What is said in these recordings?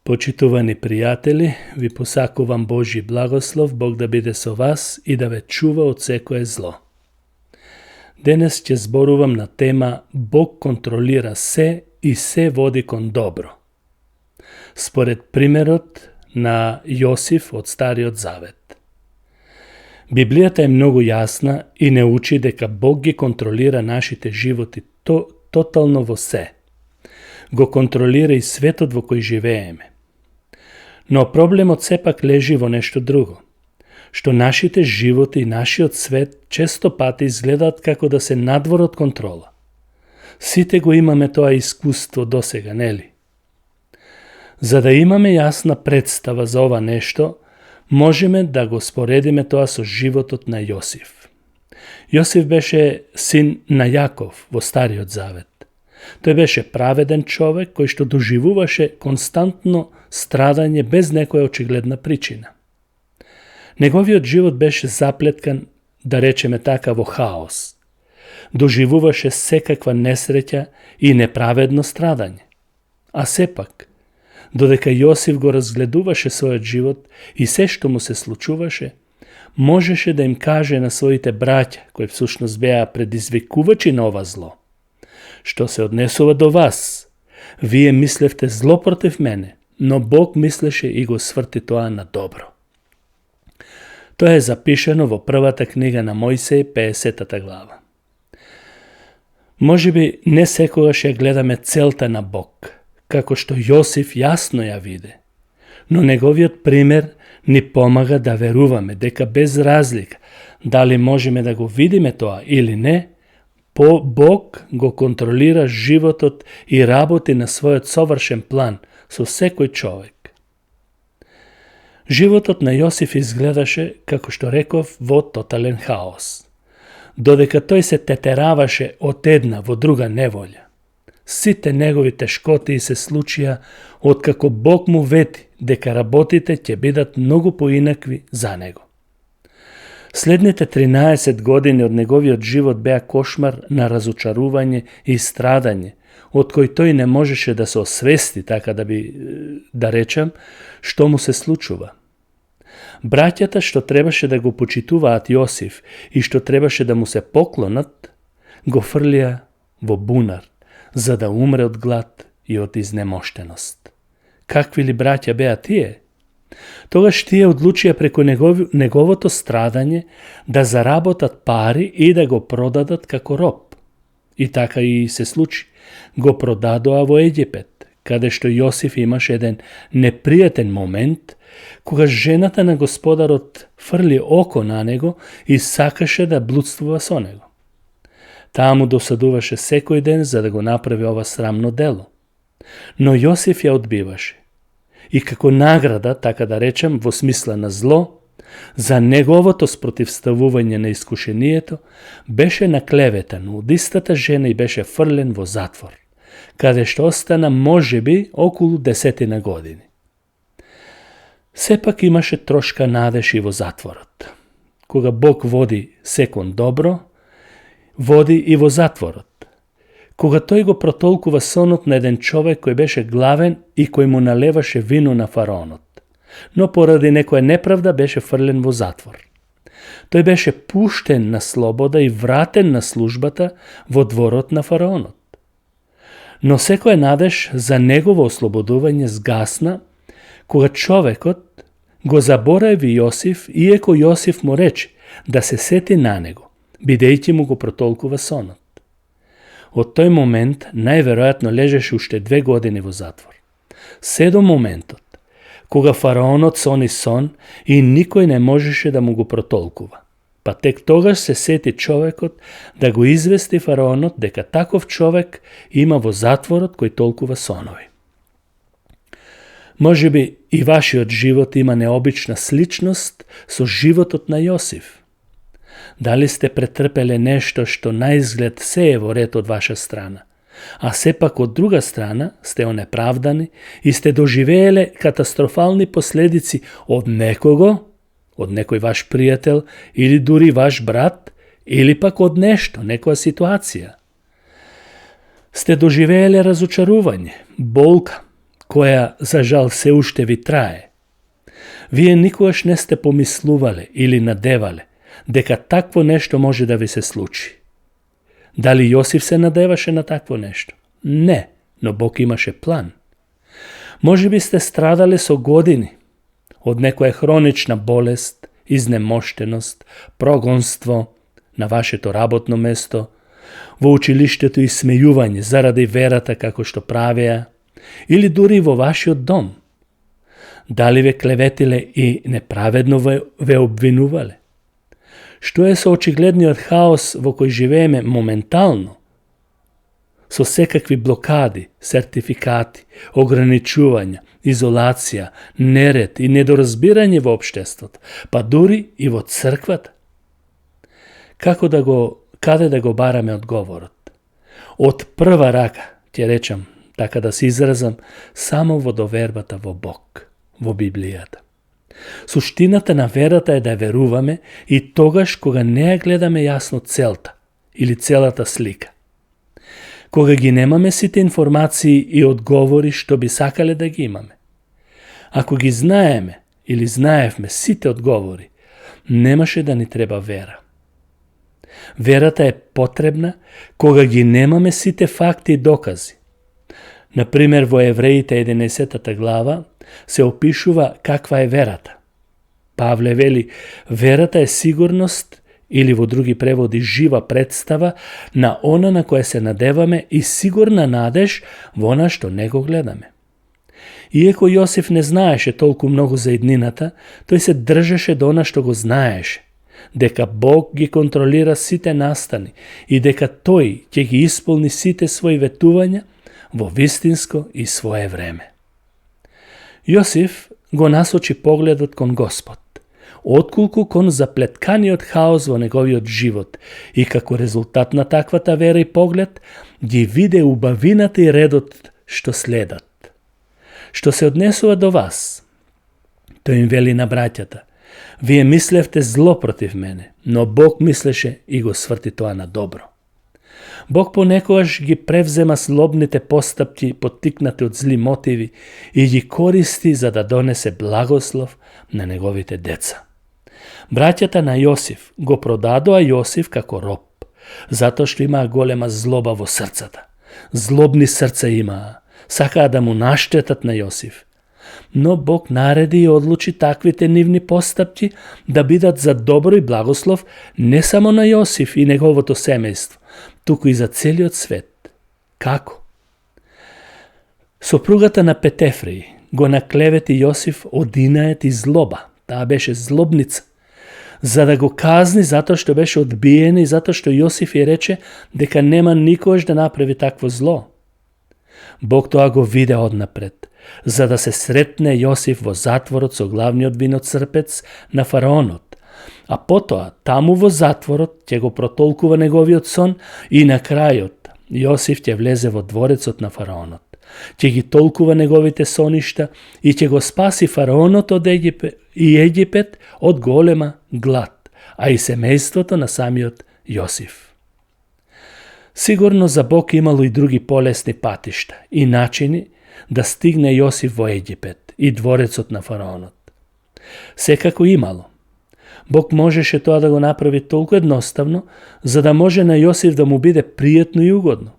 Почитувани пријатели, ви посакувам Божи благослов, Бог да биде со вас и да ве чува од секое зло. Денес ќе зборувам на тема Бог контролира се и се води кон добро. Според примерот на Јосиф од Стариот Завет. Библијата е многу јасна и не учи дека Бог ги контролира нашите животи тотално во се. Го контролира и светот во кој живееме. Но проблемот сепак лежи во нешто друго, што нашите животи и нашиот свет често пати изгледаат како да се надвор од контрола. Сите го имаме тоа искуство досега, нели? За да имаме јасна представа за ова нешто, можеме да го споредиме тоа со животот на Јосиф. Јосиф беше син на Јаков во Стариот Завет. Тој беше праведен човек кој што доживуваше константно страдање без некоја очигледна причина. Неговиот живот беше заплеткан, да речеме така, во хаос. Доживуваше секаква несреќа и неправедно страдање. А сепак, додека Јосиф го разгледуваше својот живот и се што му се случуваше, можеше да им каже на своите браќа, кои всушност беа предизвикувачи на ова зло: што се однесува до вас, вие мислевте зло против мене, но Бог мислеше и го сврти тоа на добро. Тоа е запишено во првата книга на Мојсеј, 50 глава. Можеби не секогаш ја гледаме целта на Бог, како што Јосиф јасно ја виде, но неговиот пример ни помага да веруваме дека без разлика дали можеме да го видиме тоа или не, Бог го контролира животот и работи на својот совршен план со секој човек. Животот на Јосиф изгледаше, како што реков, во тотален хаос. Додека тој се тетераваше од една во друга неволја. Сите негови тешкоти се случија откако Бог му вети дека работите ќе бидат многу поинакви за него. Следните 13 години од неговиот живот беа кошмар на разочарување и страдање, од кој тој не можеше да се освести, така да речам, што му се случува. Браќата што требаше да го почитуваат Јосиф и што требаше да му се поклонат, го фрлија во бунар, за да умре од глад и од изнемоштеност. Какви ли браќа беа тие? Тогаш тие одлучија преку неговото страдање да заработат пари и да го продадат како роб. И така и се случи. Го продадоа во Египет, каде што Јосиф имаше еден непријатен момент, кога жената на господарот фрли око на него и сакаше да блудствува со него. Таа му досадуваше секој ден за да го направи ова срамно дело. Но Јосиф ја одбиваше. И како награда, така да речем, во смисла на зло, за неговото спротивставување на искушението, беше наклеветан од истата жена и беше фрлен во затвор, каде што остана можеби околу 10 години. Сепак имаше трошка надеж и во затворот. Кога Бог води секон добро, води и во затворот. Кога тој го протолкува сонот на еден човек кој беше главен и кој му налеваше вино на фараонот, но поради некоја неправда беше фрлен во затвор. Тој беше пуштен на слобода и вратен на службата во дворот на фараонот. Но секоја надеж за негово ослободување згасна, кога човекот го заборави Јосиф, иеко Јосиф му рече да се сети на него, бидејќи му го протолкува сонот. Од тој момент најверојатно лежеше уште 2 години во затвор. Се до моментот, кога фараонот сони сон и никој не можеше да му го протолкува. Па тек тогаш се сети човекот да го извести фараонот дека таков човек има во затворот кој толкува сонови. Можеби и вашиот живот има необична сличност со животот на Јосиф. Дали сте претрпеле нешто што наизглед се е во ред од ваша страна, а сепак од друга страна сте онеправдани и сте доживееле катастрофални последици од некого, од некој ваш пријател или дури ваш брат, или пак од нешто, некоја ситуација. Сте доживееле разочарување, болка, која за жал се уште ви трае. Вие никогаш не сте помислувале или надевале дека такво нешто може да ви се случи. Дали Јосиф се надеваше на такво нешто? Не, но Бог имаше план. Може би сте страдале со години од некоја хронична болест, изнемоштеност, прогонство на вашето работно место, во училиштето и смејување заради верата како што правеа, или дури во вашиот дом. Дали ве клеветиле и неправедно ве обвинувале? Што е со очигледниот хаос во кој живееме моментално? Со секакви блокади, сертификати, ограничувања, изолација, неред и недоразбирање во општеството, па дури и во црквата. Каде да го бараме одговорот? Од прва рака, ќе речам, така да се изразам, само во довербата во Бог, во Библијата. Суштината на верата е да веруваме и тогаш кога не ја гледаме јасно целта или целата слика. Кога ги немаме сите информации и одговори што би сакале да ги имаме. Ако ги знаеме или знаевме сите одговори, немаше да ни треба вера. Верата е потребна кога ги немаме сите факти и докази. Например, во Евреите 11 глава се опишува каква е верата. Павле вели, верата е сигурност или во други преводи жива представа на она на кое се надеваме и сигурна надеж во она што не го гледаме. Иако Јосиф не знаеше толку многу за иднината, тој се држеше до она што го знаеше, дека Бог ги контролира сите настани и дека тој ќе ги исполни сите своји ветувања во вистинско и свое време. Јосиф го насочи погледот кон Господ, отколку кон заплетканиот хаос во неговиот живот и како резултат на таквата вера и поглед ги виде убавината и редот што следат. Што се однесува до вас, тој им вели на браќата, вие мислевте зло против мене, но Бог мислеше и го сврти тоа на добро. Бог понекогаш ги превзема злобните постапки поттикнати од зли мотиви и ги користи за да донесе благослов на неговите деца. Браќата на Јосиф го продадоа Јосиф како роб, затоа што имаа голема злоба во срцата. Злобни срца имаа, сакаа да му наштетат на Јосиф. Но Бог нареди и одлучи таквите нивни постапки да бидат за добро и благослов не само на Јосиф и неговото семејство, туку и за целиот свет. Како? Сопругата на Петефреј го наклевети Јосиф од инает и злоба. Таа беше злобница. За да го казни затоа што беше одбиен и затоа што Јосиф ја рече дека нема никогаш да направи такво зло. Бог тоа го виде однапред, за да се сретне Јосиф во затворот со главниот виноцрпец на фараонот, а потоа таму во затворот ќе го протолкува неговиот сон и на крајот Јосиф ќе влезе во дворецот на фараонот. Ќе ги толкува неговите соништа и ќе го спаси фараонот од Египет од голема глад, а и семејството на самиот Јосиф. Сигурно за Бог имало и други полесни патишта и начини да стигне Јосиф во Египет и дворецот на фараонот. Секако имало. Бог можеше тоа да го направи толку едноставно, за да може на Јосиф да му биде пријатно и угодно.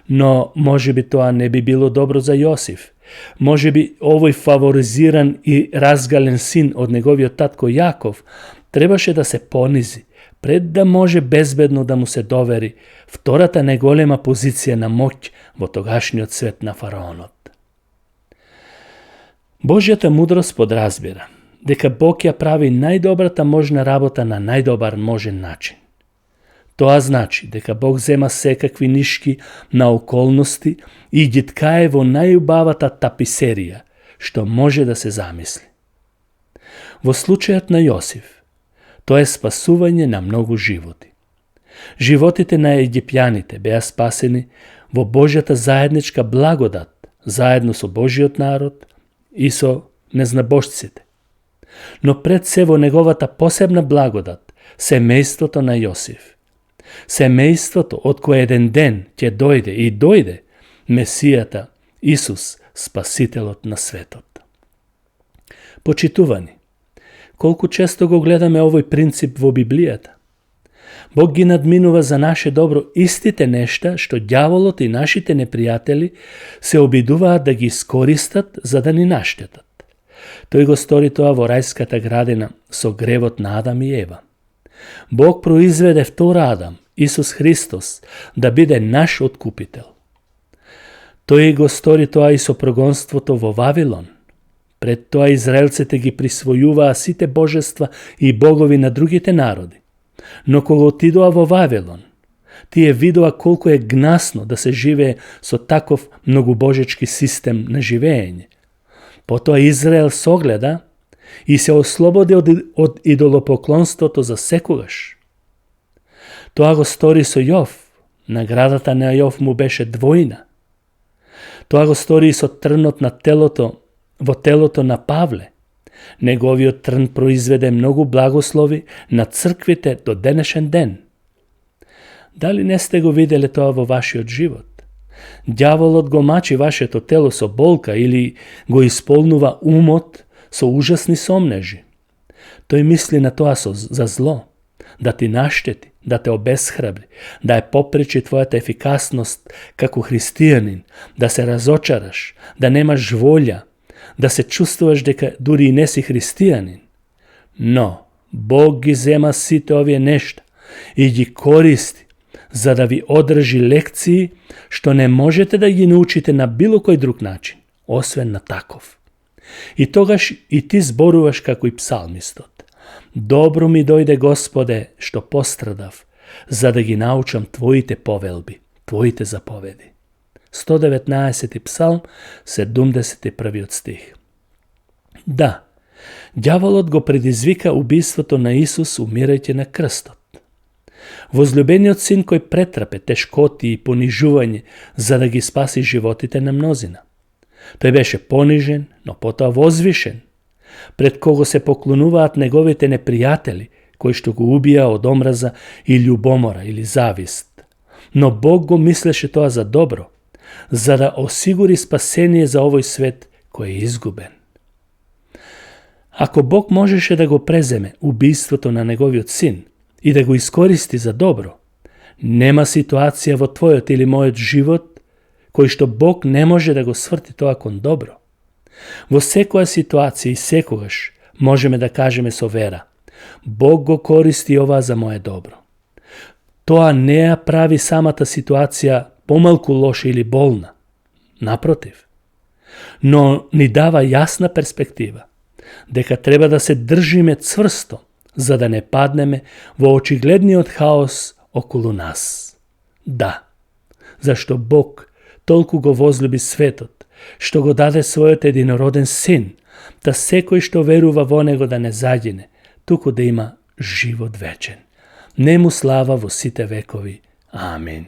Но може би тоа не би било добро за Јосиф. Може би овој фаворизиран и разгален син од неговиот татко Јаков требаше да се понизи, пред да може безбедно да му се довери втората неголема позиција на моќ во тогашниот свет на фараонот. Божјата мудрост подразбира дека Бог ја прави најдобрата можна работа на најдобар можен начин. Тоа значи дека Бог зема секакви нишки на околности и ги ткае во најубавата таписерија, што може да се замисли. Во случајот на Јосиф, тоа е спасување на многу животи. Животите на египјаните беа спасени во Божјата заедничка благодат, заедно со Божиот народ и со незнабожците. Но пред се во неговата посебна благодат, семејството на Јосиф. Семејството од кое еден ден ќе дојде и дојде Месијата, Исус, Спасителот на светот. Почитувани, колку често го гледаме овој принцип во Библијата? Бог ги надминува за наше добро истите нешта што ѓаволот и нашите непријатели се обидуваат да ги искористат за да ни наштетат. Тој го стори тоа во рајската градина со гревот на Адам и Ева. Бог произведе втор Адам, Исус Христос, да биде наш откупител. Тој го стори тоа и со прогонството во Вавилон. Пред тоа израелците ги присвојуваа сите божества и богови на другите народи. Но кога отидоа во Вавилон, тие видоа колку е гнасно да се живее со таков многубожечки систем на живење. Потоа Израел согледа и се ослободи од идолопоклонството за секогаш. Тоа го стори со Јов. Наградата на Јов му беше двојна. Тоа го стори и со трнот на телото, во телото на Павле. Неговиот трн произведе многу благослови на црквите до денешен ден. Дали не сте го виделе тоа во вашиот живот? Ѓаволот го мачи вашето тело со болка или го исполнува умот со ужасни сомнежи. Тој мисли на тоа за зло, да ти наштети, да те обесхрабри, да ја попречи твојата ефикасност како христијанин, да се разочараш, да немаш волја, да се чувствуваш дека дури и не си христијанин. Но Бог ги зема сите овие нешта и ги користи за да ви одржи лекции што не можете да ги научите на било кој друг начин, освен на таков. И тогаш и ти зборуваш како и псалмистот. Добро ми дојде, Господе, што пострадав, за да ги научам Твоите повелби, Твоите заповеди. 119 псалм, 71 стих. Да, ѓаволот го предизвика убиството на Исус умирајќи на крстот. Возлюбениот син кој претрпе тешкоти и понижување за да ги спаси животите на мнозина. Тој беше понижен, но потоа возвишен, пред кого се поклонуваат неговите непријатели, кои што го убија од омраза и љубомора или завист. Но Бог го мислеше тоа за добро, за да осигури спасение за овој свет кој е изгубен. Ако Бог можеше да го преземе убиството на неговиот син и да го искористи за добро, нема ситуација во твојот или мојот живот кој што Бог не може да го сврти тоа кон добро. Во секоја ситуација и секогаш можеме да кажеме со вера: Бог го користи ова за моје добро. Тоа не ја прави самата ситуација помалку лоша или болна. Напротив. Но ни дава јасна перспектива дека треба да се држиме цврсто за да не паднеме во очигледниот хаос околу нас. Да, зашто Бог толку го возлюби светот, што го даде својот единороден син, да секој што верува во него да не загине, туку да има живот вечен. Нему слава во сите векови. Амин.